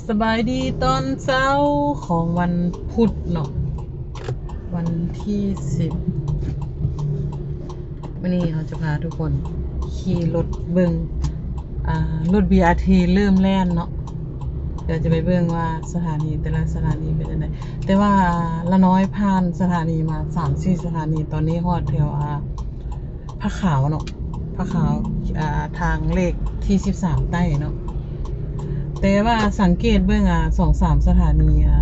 ສະບາຍດີຕອນເຊົ້າຂອງວັນພຸດເນາະ ວັນທີສິບ ມື້ນີ້ເຮົາຈະພາທຸກຄົນຂີ່ລົດເບິ່ງ ອ່າ ລົດ BRT ເລີ່ມແລ່ນເນາະ. ດຽວຈະໄປເບິ່ງວ່າສະຖານີແຕ່ລະສະຖານີເປັນຈັ່ງໃດ ແຕ່ວ່າລະນ້ອຍຜ່ານສະຖານີມາສາມສີ່ສະຖານີ ຕອນນີ້ຮອດແຖວ ອ່າ ຜາຂາວເນາະ ຜາຂາວ ອ່າ ທາງເລກທີສິບສາມໃຕ້ເນາະ. ແຕ່ວ່າສັງເກດເບິ່ງ ອ່າ ສອງສາມສະຖານີ ອ່າ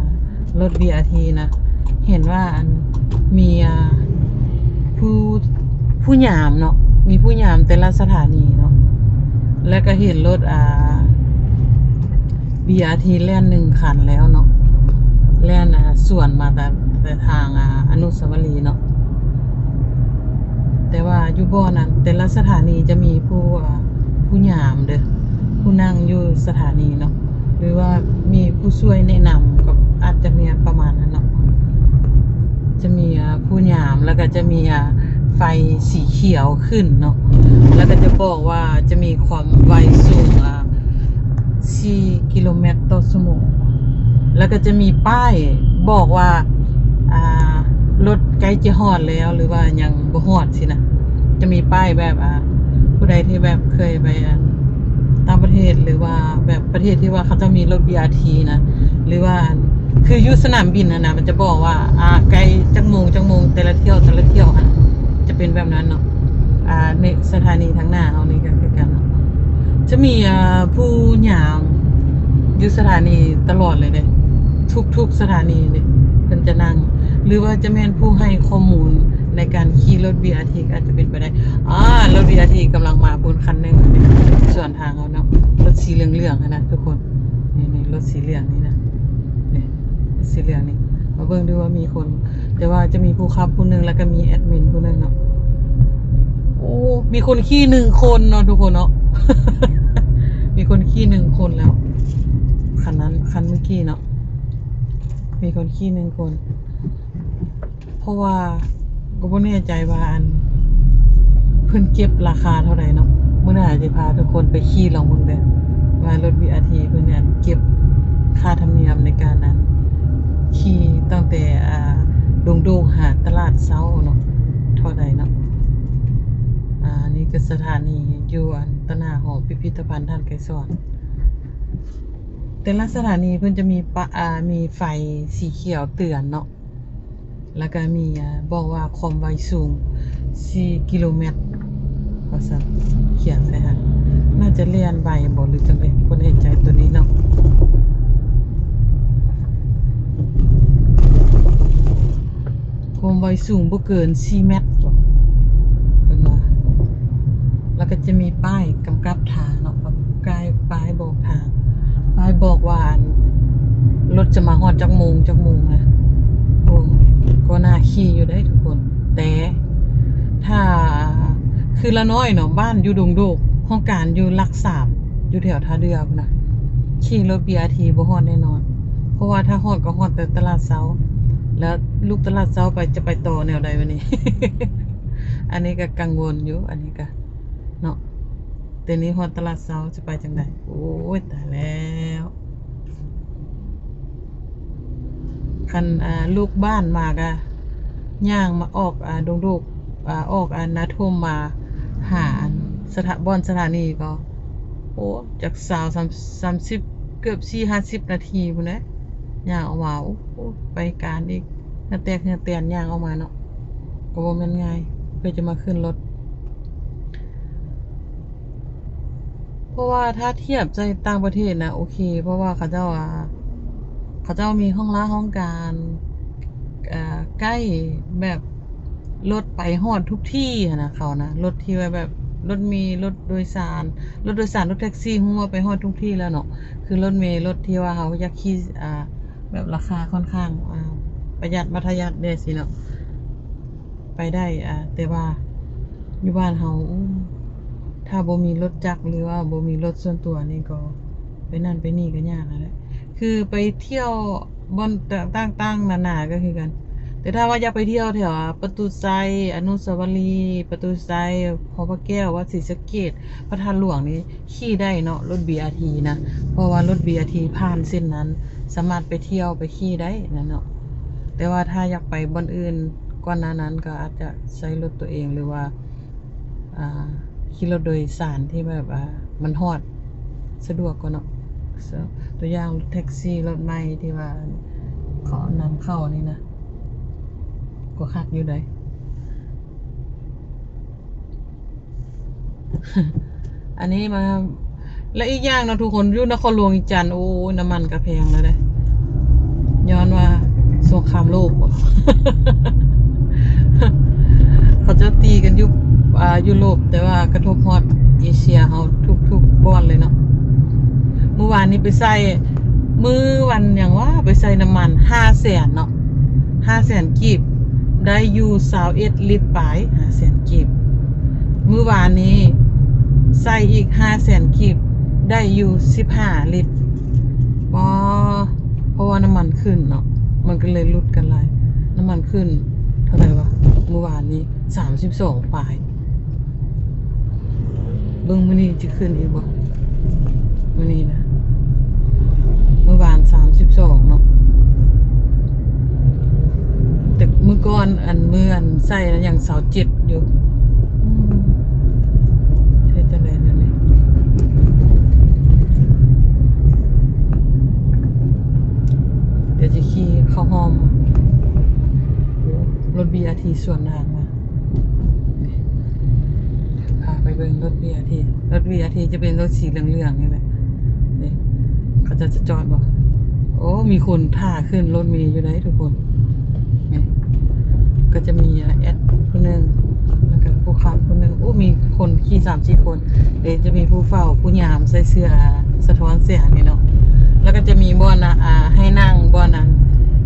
ລົດ BRT ນະ ເຫັນວ່າ ອັນ ມີ ອ່າ ຜູ້ ຜູ້ຍາມເນາະ ມີຜູ້ຍາມແຕ່ລະສະຖານີເນາະ ແລ້ວກໍເຫັນລົດ ອ່າ BRT ແລ່ນໜຶ່ງຄັນແລ້ວເນາະ ແລ່ນ ອ່າ ສວນມາແຕ່ ແຕ່ທາງ ອ່າ ອະນຸສາວະລີເນາະ. ແຕ່ວ່າຢູ່ບ່ອນນັ້ນ ແຕ່ລະສະຖານີຈະມີຜູ້ ອ່າ ຜູ້ຍາມເດີ ຜູ້ນັ່ງຢູ່ສະຖານີເນາະ ຫຼືວ່າມີຜູ້ຊ່ວຍແນະນຳ ກໍອາດຈະມີປະມານນັ້ນເນາະ. ຈະມີ ອ່າ ຜູ້ຍາມ ແລ້ວກໍຈະມີ ອ່າ ໄຟສີຂຽວຂຶ້ນເນາະ ແລ້ວກໍຈະບອກວ່າຈະມີຄວາມໄວສູງ ອ່າ ສີ່ກິໂລແມັດຕໍ່ຊົ່ວໂມງ ແລ້ວກໍຈະມີປ້າຍບອກວ່າ ອ່າ ລົດໃກ້ຈະຮອດແລ້ວ ຫຼືວ່າຍັງບໍ່ຮອດຊີ້ນະ. ຈະມີປ້າຍແບບ ອ່າ ຜູ້ໃດທີ່ແບບເຄີຍໄປ ອ່າ ຕ່າງປະເທດ ຫຼືວ່າແບບປະເທດທີ່ວ່າເຂົາເຈົ້າມີລົດ BRT ນະ ຫຼືວ່າ ຄືຢູ່ສະໜາມບິນຫັ້ນນະ ມັນຈະບອກວ່າ ອ່າ ໃກ້ຈັກໂມງ ຈັກໂມງ ແຕ່ລະຖ້ຽວ ແຕ່ລະຖ້ຽວຫັ້ນ ຈະເປັນແບບນັ້ນເນາະ. ອ່າ ໃນສະຖານີທາງໜ້າເຮົານີ້ກໍຄືກັນເນາະ ຈະມີ ອ່າ ຜູ້ຍາມຢູ່ສະຖານີຕະຫຼອດເລີຍເດ້ ທຸກໆສະຖານີເດ້ ເພິ່ນຈະນັ່ງ ຫຼືວ່າຈະແມ່ນຜູ້ໃຫ້ຂໍ້ມູນໃນການຂີ່ລົດ BRT ກໍອາດຈະເປັນໄປໄດ້. ອ່າ ລົດ BRT ກຳລັງມາພຸ້ນຄັນໜຶ່ງ ສວນທາງເຮົາເນາະ ລົດສີເຫຼືອງໆຫັ້ນນະທຸກຄົນ ນີ້ໆ ລົດສີເຫຼືອງນີ້ນະ ນີ້ ລົດສີເຫຼືອງນີ້ ມາເບິ່ງດູວ່າມີຄົນ ແຕ່ວ່າຈະມີຜູ້ຂັບຜູ້ໜຶ່ງ ແລ້ວກໍມີແອດມິນຜູ້ໜຶ່ງເນາະ. ໂອ້ ມີຄົນຂີ່ໜຶ່ງຄົນເນາະທຸກຄົນເນາະ ມີຄົນຂີ່ໜຶ່ງຄົນແລ້ວ ຄັນນັ້ນ ຄັນເມື່ອກີ້ເນາະ ມີຄົນຂີ່ໜຶ່ງຄົນ ເພາະວ່າກໍບໍ່ແນ່ໃຈວ່າ ອັນ ເພິ່ນເກັບລາຄາເທົ່າໃດເນາະ. ມື້ໜ້າຈະພາທຸກຄົນໄປຂີ່ລອງເບິ່ງເດີ ວ່າລົດ BRT ເພິ່ນ ອັນ ເກັບຄ່າທຳນຽມໃນການ ອັນ ຂີ່ຕັ້ງແຕ່ ອ່າ ດົງໂດກຫາຕະຫຼາດເຊົ້າເນາະ ເທົ່າໃດເນາະ. ອ່າ ນີ້ກໍສະຖານີຢູ່ ອັນ ຕະໜ້າຫໍພິພິທະພັນທ່ານໄກສອນ. ແຕ່ລະສະຖານີເພິ່ນຈະມີປະ ອ່າ ມີໄຟສີຂຽວເຕືອນເນາະ ແລ້ວກະມີ ອ່າ ບອກວ່າຄວາມໄວສູງສີ່ກິໂລແມັດວ່າຊັ້ນ ຂຽນໃສ່ຫັ້ນ ໜ້າຈະແລ່ນໄວບໍ ຫຼືຈັ່ງໃດ ບໍ່ແນ່ໃຈໂຕນີ້ເນາະ. ຄວາມໄວສູງບໍ່ເກີນສີ່ແມັດບໍ ເພິ່ນວ່າ. ແລ້ວກໍຈະມີປ້າຍກຳກັບທາງເນາະ ປ້າຍ ປ້າຍບອກທາງ ປ້າຍບອກວ່າ ອັນ ລົດຈະມາຮອດຈັກໂມງ ຈັກໂມງນະ. ໂອ້ ກໍໜ້າຂີ່ຢູ່ເດ້ທຸກຄົນ ແຕ່ຖ້າ ຄືລະນ້ອຍເນາະ ບ້ານຢູ່ດົງໂດກ ຫ້ອງການຢູ່ຫຼັກສາມ ຢູ່ແຖວທ່າເດື່ອພຸ້ນນະ ຂີ່ລົດ BRT ບໍ່ຮອດແນ່ນອນ ເພາະວ່າຖ້າຮອດກໍຮອດແຕ່ຕະຫຼາດເຊົ້າ ແລ້ວລຸກຕະຫຼາດເຊົ້າໄປ ຈະໄປຕໍ່ແນວໃດບາດນີ້? ອັນນີ້ກໍກັງວົນຢູ່ ອັນນີ້ກໍ ເນາະ ແຕ່ນີ້ຮອດຕະຫຼາດເຊົ້າ ຈະໄປຈັ່ງໃດ? ໂອ້ຍ ຕາຍແລ້ວ ຄັນ ອ່າ ລູກບ້ານມາກະຍ່າງມາອອກ ອ່າ ດົງໂດກ ອ່າ ອອກ ອ່າ ນາທົ່ມມາຫາ ອັນ ສະຖາ ບ່ອນສະຖານີກໍ ໂອ້ ຈັກຊາວ ສາມ ສາມສິບ ເກືອບສີ່ຫ້າສິບນາທີພຸ້ນແຫຼະ ຍ່າງອອກມາ ໂອ້ ໄປການອີກ ເຫື່ອແຕກເຫື່ອແຕນຍ່າງອອກມາເນາະ ກໍບໍ່ແມ່ນງ່າຍ ເພື່ອຈະມາຂຶ້ນລົດ. ເພາະວ່າຖ້າທຽບໃສ່ຕ່າງປະເທດນະ ໂອເຄ ເພາະວ່າເຂົາເຈົ້າ ອ່າ ເຂົາເຈົ້າມີຫ້ອງລາຫ້ອງການ ເອີ ໃກ້ແບບລົດໄປຮອດທຸກທີ່ຫັ້ນນະ ເຂົານະ ລົດທີ່ວ່າແບບລົດເມ ລົດໂດຍສານ ລົດໂດຍສານ ລົດແທັກຊີ ຮູ້ວ່າໄປຮອດທຸກທີ່ແລ້ວເນາະ ຄືລົດເມ ລົດທີ່ວ່າເຮົາຢາກຂີ່ ອ່າ ແບບລາຄາຄ່ອນຂ້າງ ອ່າ ປະຢັດມັດທະຍັດແດ່ຊີ້ເນາະ ໄປໄດ້ ອ່າ ແຕ່ວ່າຢູ່ບ້ານເຮົາ ໂອ້ ຖ້າບໍ່ມີລົດຈັກ ຫຼືວ່າບໍ່ມີລົດສ່ວນຕົວນີ້ກໍໄປນັ້ນໄປນີ້ກໍຍາກຫັ້ນແຫຼະ ຄືໄປທ່ຽວບ່ອນຕ່າງໆນານາກໍຄືກັນ ແຕ່ຖ້າວ່າຢາກໄປທ່ຽວແຖວ ອາ ປະຕູໄຊ, ອະນຸສາວະລີ ປະຕູໄຊ, ຫໍພະແກ້ວ, ວັດສີສະເກດ, ພະທາດຫຼວງນີ້ ຂີ່ໄດ້ເນາະ ລົດບີອາທີນະ ເພາະວ່າລົດບີອາທີຜ່ານເສັ້ນນັ້ນ ສາມາດໄປທ່ຽວໄປຂີ່ໄດ້ນະເນາະ. ແຕ່ວ່າຖ້າຢາກໄປບ່ອນອື່ນກວ່ານັ້ນນັ້ນ ກໍອາດຈະໃຊ້ລົດຕົວເອງ ຫຼືວ່າ ອ່າ ຂີ່ລົດໂດຍສານທີ່ແບບວ່າມັນຮອດສະດວກກວ່າເນາະ. ຕົວຢ່າງ ລົດແທັກຊີ ລົດໃໝ່ທີ່ວ່າເຂົານຳເຂົ້ານີ້ນະ ກໍຄັກຢູ່ໃດ໋. ອັນນີ້ມາ ແລະ ອີກຢ່າງເນາະທຸກຄົນ ຢູ່ນະຄອນຫຼວງວຽງຈັນ ໂອ້ຍ ນ້ຳມັນກໍແພງແລ້ວເດ້ ຍ້ອນວ່າສົງຄາມໂລກບໍ ເຂົາເຈົ້າຕີກັນຢູ່ ອ່າ ຢູໂຣບ ແຕ່ວ່າກະທົບຮອດເອເຊຍເຮົາທຸກໆບ່ອນເລີຍເນາະ. ມື້ວານນີ້ໄປໃສ່ ມື້ວັນຫຍັງວະ ໄປໃສ່ນ້ຳມັນຫ້າແສນເນາະ ຫ້າແສນກີບ ໄດ້ຢູ່ຊາວເອັດລິດປາຍ ຫ້າແສນກີບ. ມື້ວານນີ້ໃສ່ອີກຫ້າແສນກີບ ໄດ້ຢູ່ສິບຫ້າລິດ. ອໍ ເພາະວ່ານ້ຳມັນຂຶ້ນເນາະ ມັນກໍເລີຍຫຼຸດກັນຫຼາຍ. ນ້ຳມັນຂຶ້ນເທົ່າໃດວະ ມື້ວານນີ້ ສາມສິບສອງປາຍ. ເບິ່ງມື້ນີ້ຈະຂຶ້ນອີກບໍ່? ມື້ນີ້ນະ ມື້ວານສາມສິບສອງເນາະ ແຕ່ມື້ກ່ອນ ອັນ ມື້ອັນໃສ່ນັ້ນຍັງຊາວເຈັດຢູ່. ອືມ ເຮັດຈັ່ງໃດແນວນີ້? ດຽວຈະຂີ່ເຂົ້າຮ່ອມ ລົດບີອາທີສວນທາງມາ. ພາໄປເບິ່ງລົດບີອາທີ ລົດບີອາທີຈະເປັນລົດສີເຫຼືອງໆນີ້ແຫຼະ. ນີ້ ເຂົາເຈົ້າຈະຈອດບໍ່? ໂອ້ ມີຄົນຖ້າຂຶ້ນລົດເມຢູ່ໃດ໋ທຸກຄົນ. ນີ້ ກໍຈະມີແອັດຜູ້ໜຶ່ງ ແລ້ວກໍຜູ້ຂັບຜູ້ໜຶ່ງ. ໂອ້ ມີຄົນຂີ່ສາມສີ່ຄົນ. ເດ ຈະມີຜູ້ເຝົ້າ ຜູ້ຍາມໃສ່ເສື້ອສະທ້ອນແສງນີ້ເນາະ ແລ້ວກໍຈະມີບ່ອນ ອາ ໃຫ້ນັ່ງ ບ່ອນ ອາ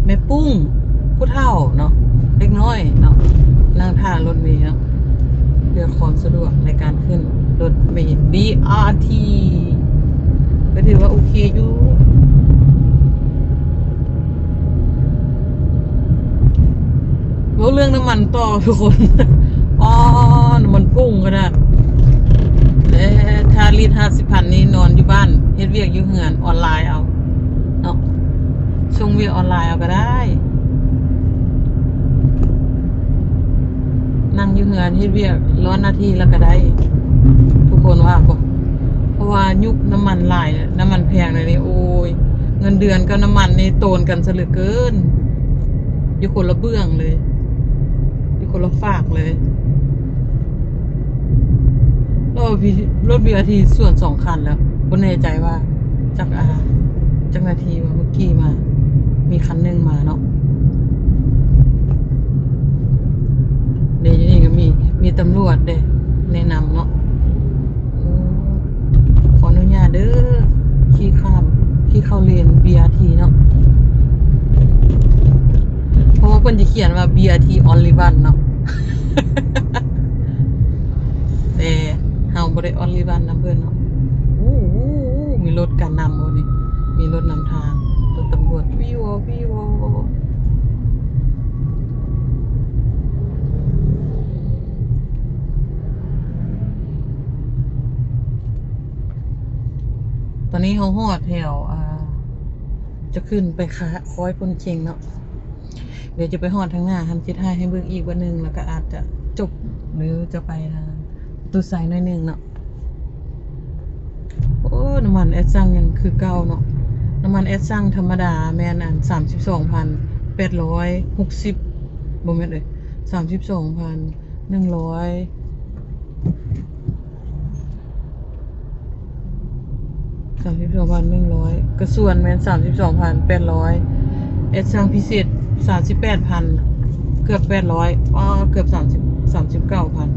ແມ່ປຸ້ງ ຜູ້ເຖົ້າເນາະ ເດັກນ້ອຍເນາະ ນັ່ງຖ້າລົດເມເນາະ ເພື່ອຄວາມສະດວກໃນການຂຶ້ນລົດເມບີອາທີ ກໍຖືວ່າໂອເຄຢູ່. ເວົ້າເລື່ອງນ້ຳມັນຕໍ່ທຸກຄົນ. ອໍ ນ້ຳມັນພຸ້ງຂະໜາດ. ແລະ ຖ້າລີດຫ້າສິບພັນນີ້ນອນຢູ່ບ້ານ ເຮັດວຽກຢູ່ເຮືອນອອນລາຍເອົາເນາະ ສົ່ງວຽກອອນລາຍເອົາກໍໄດ້ ນັ່ງຢູ່ເຮືອນເຮັດວຽກ ລໍໜ້າທີ່ແລ້ວກໍໄດ້ ທຸກຄົນວ່າບໍ່? ເພາະວ່າຍຸກນ້ຳມັນຫຼາຍ ນ້ຳມັນແພງແນວນີ້ ໂອ້ຍ ເງິນເດືອນກັບນ້ຳມັນນີ້ໂຕນກັນຊະເຫຼືອເກີນ ຢູ່ຄົນລະເບື້ອງເລີຍ ຢູ່ຄົນລະຟາກເລີຍ. ລົດບີອາທີສວນສອງຄັນແລ້ວ ບໍ່ແນ່ໃຈວ່າຈັກ ອາ ຈັກນາທີວ່າ ເມື່ອກີ້ມາ ມີຄັນໜຶ່ງມາເນາະ. ເດ ຢູ່ນີ້ກໍມີ ມີຕຳຫຼວດເດ້ ແນະນຳເນາະ. ໂອ້ ຂໍອະນຸຍາດເດີ ຂີ່ຂ້າມ ຂີ່ເຂົ້າເລນບີອາທີເນາະ ເພາະວ່າເພິ່ນຈະຂຽນວ່າ ບີອາທີ ອອນລີວັນ ເນາະ ແຕ່ເຮົາບໍ່ໄດ້ ອອນລີວັນ ນຳເພິ່ນເນາະ. ໂອ້ ມີລົດກະນຳບໍ່ນີ້ ມີລົດນຳທາງ ລົດຕຳຫຼວດ ວີວໍ ວີວໍ. ຕອນນີ້ເຮົາຮອດແຖວ ອ່າ ຈະຂຶ້ນໄປຄາ ຄອຍໂພນເຈັງເນາະ. ດຽວຈະໄປຮອດທາງໜ້າຫັ້ນ ຊິຖ່າຍໃຫ້ເບິ່ງອີກບາດໜຶ່ງ ແລ້ວກໍອາດຈະຈົບ ຫຼືຈະໄປທາງປະຕູໄຊໜ້ອຍໜຶ່ງເນາະ. ໂອ້ ນ້ຳມັນແອັດຊັງຍັງຄືເກົ່າເນາະ. ນ້ຳມັນແອັດຊັງທຳມະດາແມ່ນອັນ ສາມສິບສອງພັນແປດຮ້ອຍຫົກສິບ ບໍ່ແມ່ນເອີຍ ສາມສິບສອງພັນໜຶ່ງຮ້ອຍ ສາມສິບສອງພັນໜຶ່ງຮ້ອຍ ກະຊວນແມ່ນສາມສິບສອງພັນແປດຮ້ອຍ ແອັດຊັງພິເສດສາມສິບແປດພັນ ເກືອບແປດຮ້ອຍ ອໍ ເກືອບສາມສິບ ສາມສິບເກົ້າພັນ. ຕ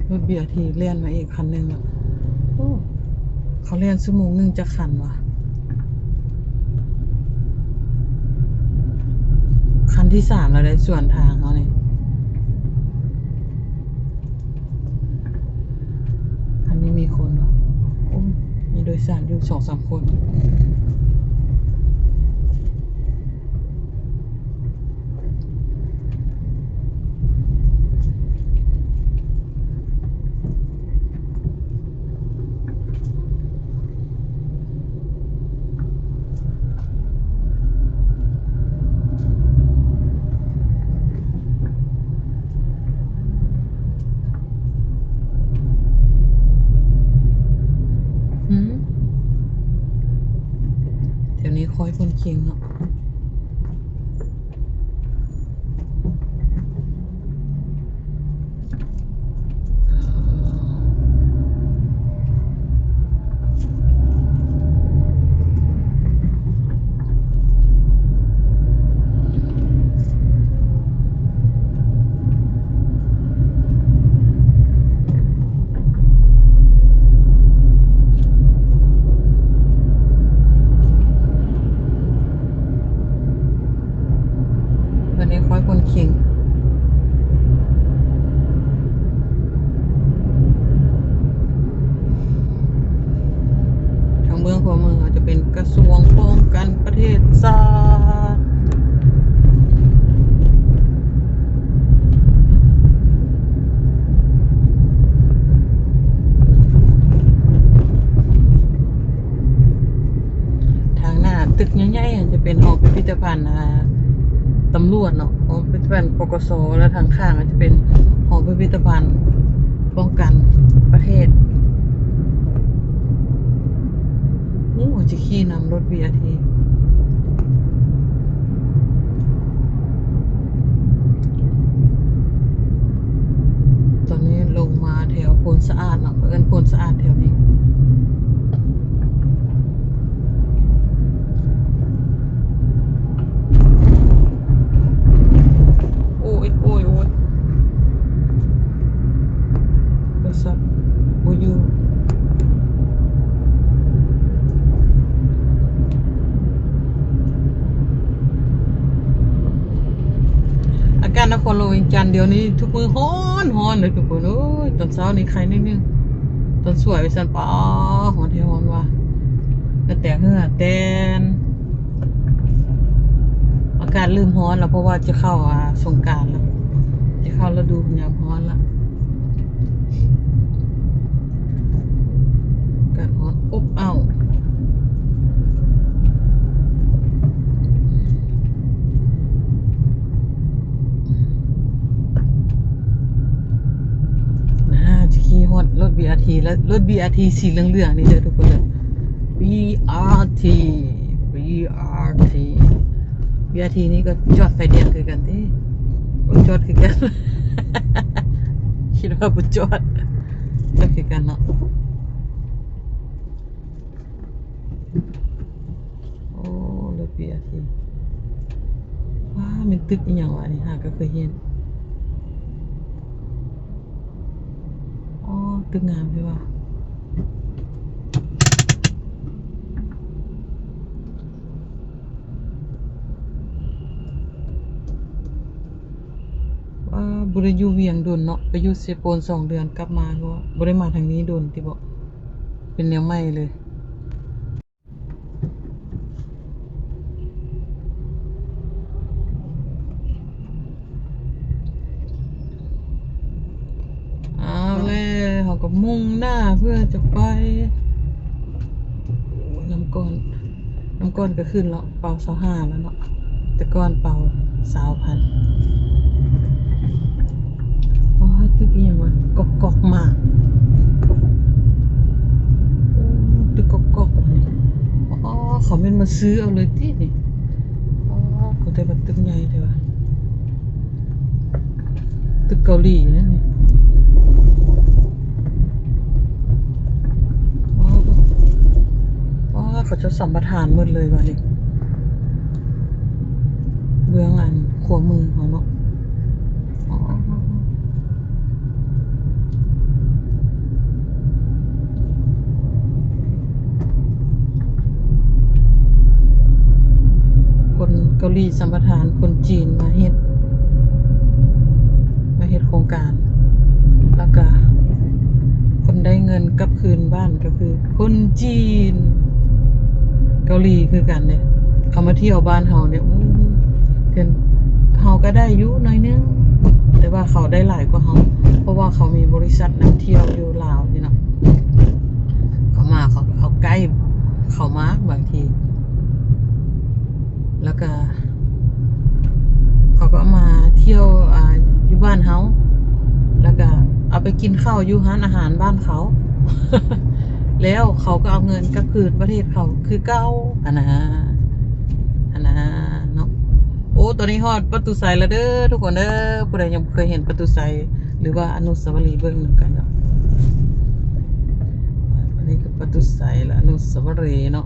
ລົດບີອາທີແລ່ນມາອີກຄັນໜຶ່ງແລ້ວ. ໂອ້ ເຂົາແລ່ນຊົ່ວໂມງໜຶ່ງຈັກຄັນວະ? ຄັນທີສາມແລ້ວເດ້ ສວນທາງເຮົານີ້. ຄັນນີ້ມີຄົນບໍ່? ໂອ້ ມີໂດຍສານຢູ່ສອງສາມຄົນ. ແຖວນີ້ຄ້ອຍຄົນເຄັ່ງເນາະ. ອັນນີ້ຄ້ອຍຄົນເຄັ່ງ. ທາງເບື້ອງຂວາມືອາດຈະເປັນກະຊວງປ້ອງກັນປະເທດຊາດ. ທາງໜ້າຕຶກໃຫຍ່ໆ ອາດຈະເປັນຫໍພິພິທະພັນ ອາ ຕຳຫຼວດເນາະ, ຫໍພິພິທະພັນ ປກສ ແລະ ທາງຂ້າງອາດຈະເປັນຫໍພິພິທະພັນປ້ອງກັນປະເທດ. ໂອ້ ຈະຂີ່ນຳລົດບີອາທີ. ຕອນນີ້ລົງມາແຖວໂພນສະອາດເນາະ, ເອີ້ນໂພນສະອາດແຖວນີ້. ໂອ້ຍ ໂອ້ຍ ໂອ້ຍ ໂທລະສັບບໍ່ຢູ່. ອາກາດນະຄອນຫຼວງວຽງຈັນດຽວນີ້ທຸກມື້ຮ້ອນ ຮ້ອນເລີຍທຸກຄົນເອີຍ. ຕອນເຊົ້ານີ້ໄຄໜ້ອຍໜຶ່ງ, ຕອນສວຍວ່າຊັ້ນ ປາ ຮ້ອນແທ້ຮ້ອນວ່າ ເຫື່ອແຕກເຫື່ອແຕນ. ອາກາດເລີ່ມຮ້ອນແລ້ວ ເພາະວ່າຈະເຂົ້າ ອາ ສົງການແລ້ວ, ຈະເຂົ້າລະດູຍາມຮ້ອນລະ. ອາກາດຮ້ອນອົບອ້າວ. ນາ ຈະຂີ່ຮອດລົດບີອາທີແລ້ວ, ລົດບີອາທີສີເຫຼືອງໆນີ້ເດີທຸກຄົນເດີ. ບີອາທີ ບີອາທີ ບີອາທີນີ້ກໍຈອດໄຟແດງຄືກັນຕິ? ບໍ່ຈອດຄືກັນ. ຄິດວ່າບໍ່ຈອດ, ຈອດຄືກັນເນາະ. ໂອ້ ລົດບີອາທີ. ວ້າ ແມ່ນຕຶກອີ່ຫຍັງວະອັນນີ້? ຫາກໍເຄີຍເຫັນ. ອໍ ຕຶກງາມແທ້ວ່າ. ວ້າ ບໍ່ໄດ້ຢູ່ວຽງດົນເນາະ, ໄປຢູ່ເຊໂປນສອງເດືອນ ກັບມາກໍບໍ່ໄດ້ມາທາງນີ້ດົນຕິເບາະ. ເປັນແນວໃໝ່ເລີຍ. ເອົາແລ້ວ ເຮົາກໍມຸ່ງໜ້າເພື່ອຈະໄປ ໂອ້ຍ ນ້ຳກ້ອນ ນ້ຳກ້ອນກໍຂຶ້ນແລ້ວ ເປົາຊາວຫ້າແລ້ວເນາະ, ແຕ່ກ່ອນເປົາຊາວພັນ. ອໍ ຕຶກອີ່ຫຍັງວະ? ກອກກອກໝາກ. ໂອ້ ຕຶກກອກກອກນີ້. ອໍ ເຂົາແມ່ນມາຊື້ເອົາເລີຍຕິນີ້? ອໍ ກໍແຕ່ວ່າຕຶກໃຫຍ່ແທ້ວ່າ. ຕຶກເກົາຫຼີນັ້ນນີ້. ອໍ ເຂົາເຈົ້າສຳປະທານໝົດເລີຍວ່ານີ້ ເບື້ອງອັນຂວາມືເຮົາເນາະ. ອໍ ເກົາຫຼີສຳປະທານຄົນຈີນມາເຮັດ ມາເຮັດໂຄງການ ແລ້ວກະຄົນໄດ້ເງິນກັບຄືນບ້ານກະຄືຄົນຈີນເກົາຫຼີຄືກັນເດ້. ເຂົາມາທ່ຽວບ້ານເຮົານີ້ ໂອ້ ເພິ່ນ ເຮົາກະໄດ້ຢູ່ໜ້ອຍໜຶ່ງ ແຕ່ວ່າເຂົາໄດ້ຫຼາຍກວ່າເຮົາ ເພາະວ່າເຂົາມີບໍລິສັດນຳທ່ຽວຢູ່ລາວນີ້ເນາະ. ເຂົາມາ ເຂົາເອົາໄກເຂົ້າມາບາງທີ ແລ້ວກະເຂົາກະເອົາມາທ່ຽວ ອ່າ ຢູ່ບ້ານເຮົາ ແລ້ວກະເອົາໄປກິນເຂົ້າຢູ່ຮ້ານອາຫານບ້ານເຂົາ ແລ້ວເຂົາກະເອົາເງິນກັບຄືນປະເທດເຂົາຄືເກົ່າຫັ້ນນະ ຫັ້ນນະເນາະ. ໂອ້ ຕອນນີ້ຮອດປະຕູໄຊແລ້ວເດີທຸກຄົນເດີ. ຜູ້ໃດຍັງບໍ່ເຄີຍເຫັນປະຕູໄຊ ຫຼືວ່າອະນຸສາວະລີ ເບິ່ງນຳກັນເນາະ. ອັນນີ້ຄືປະຕູໄຊ ແລະ ອະນຸສາວະລີເນາະ.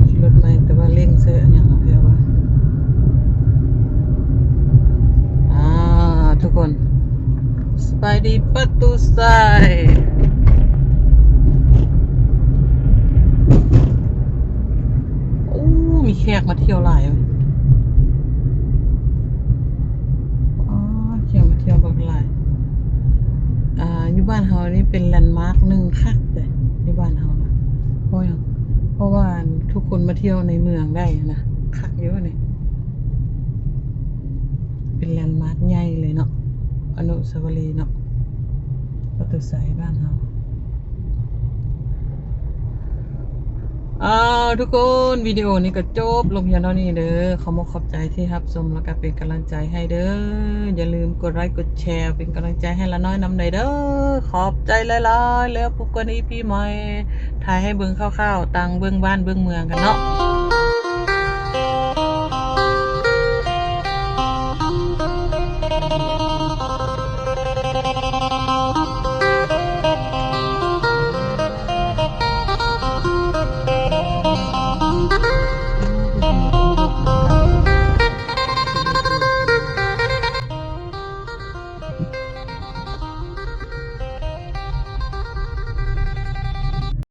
ຂີ່ລົດໃໝ່ ແຕ່ວ່າເລັ່ງໃສ່ອັນຫຍັງແທ້ວະ. ອ່າ ທຸກຄົນ ສະບາຍດີປະຕູໄຊ. ໂອ້ ມີແຂກມາທ່ຽວຫຼາຍເວີ້ຍ. ອໍ ແຂກມາທ່ຽວບັກຫຼາຍ. ອ່າ ຢູ່ບ້ານເຮົານີ້ເປັນແລນມາກໜຶ່ງຄັກເດ້ ຢູ່ບ້ານເຮົານະ. ເພາະຫຍັງ? ເພາະວ່າທຸກຄົນມາທ່ຽວໃນເມືອງໄດ້ນະ ຄັກຢູ່ນີ້. ເປັນແລນມາກໃຫຍ່ເລີຍເນາະ ອະນຸສາວະລີເນາະ ປະຕູໄຊບ້ານເຮົາ. ອ້າວ ທຸກຄົນ ວິດີໂອນີ້ກະຈົບລົງພຽງເທົ່ານີ້ເດີ. ຂໍຂອບໃຈທີ່ຮັບຊົມ ແລ້ວກະເປັນກຳລັງໃຈໃຫ້ເດີ. ຢ່າລືມກົດໄລກົດແຊ ເປັນກຳລັງໃຈໃຫ້ລານ້ອຍນຳໃດເດີ. ຂອບໃຈຫຼາຍໆ ແລ້ວພົບກັນອີພີໃໝ່. ຖ່າຍໃຫ້ເບິ່ງຄ່າວໆ ຕ່າງເບິ່ງບ້ານເບິ່ງເມືອງກັນເນາະ.